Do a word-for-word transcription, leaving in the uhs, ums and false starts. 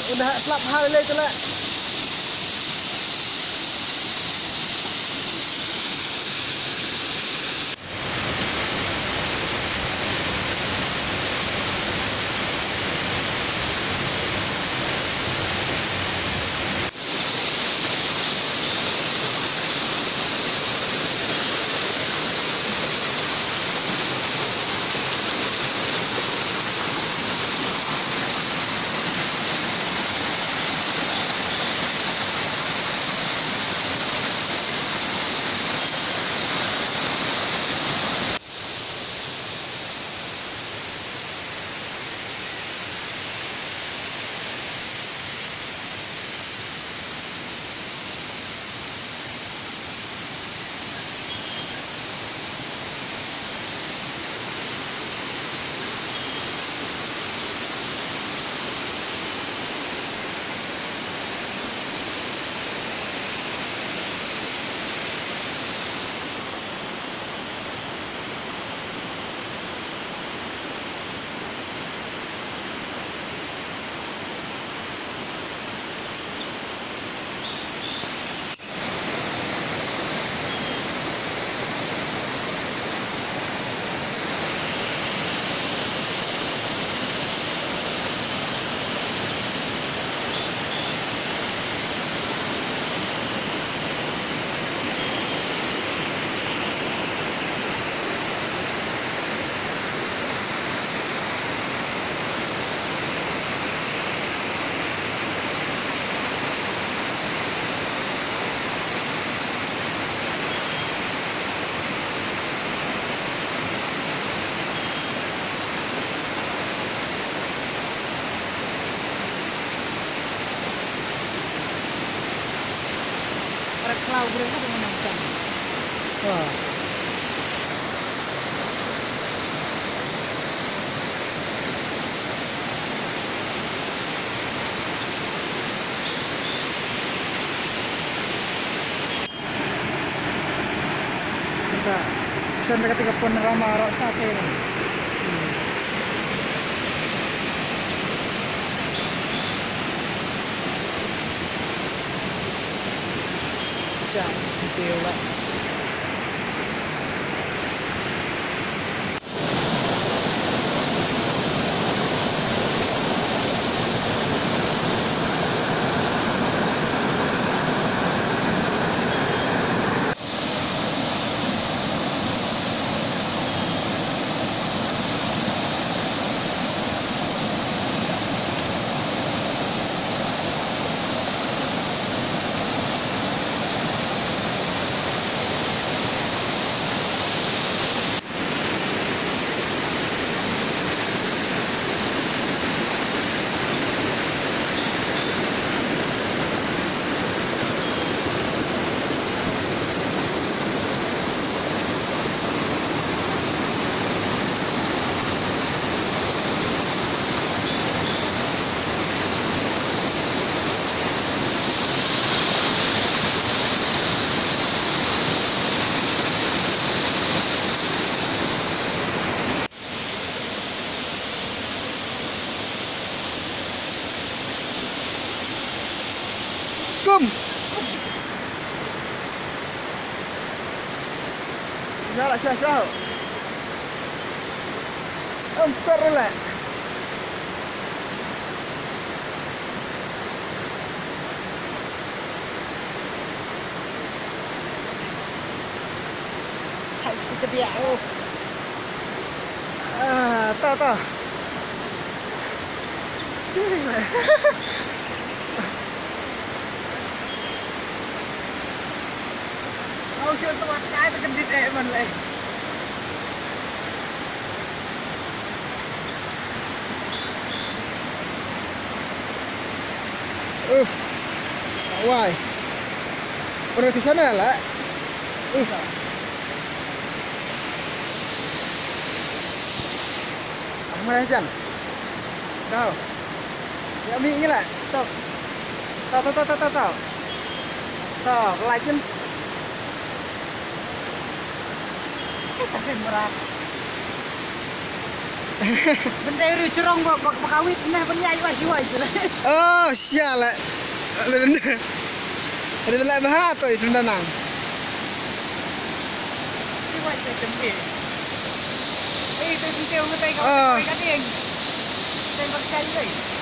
Udah slap hal le tu lah. Para khlaw briew ha dang nang kan. Ah. Kita shen da kata ka panorama rock sa te. Jai, si te la. Skum. Nya la sha sha. Em, ter le. Thai sku ke dia, oh. Ah, ta, ta. Sini le. Au, shu tu kai ta kendit eh man le. Uf. Wai. Pernah ke sana lah. Uf. Mana jan? Tau. Ya mi ngi lah. Tau. Tau, tau, tau, tau, tau, tau. Tau, like kan. Eh, kasih murah. Bynta ri u jrong ba, ba, ba kawit nah, bynta ai wa shiwai tu lah. Oh, sial lah. Ada benda. Ada benda bah tu, sebenarnya. Shiwai tu jembe. Eh, tu senti orang kata kau. Oh. Kau kata yang. Tembak cari, eh.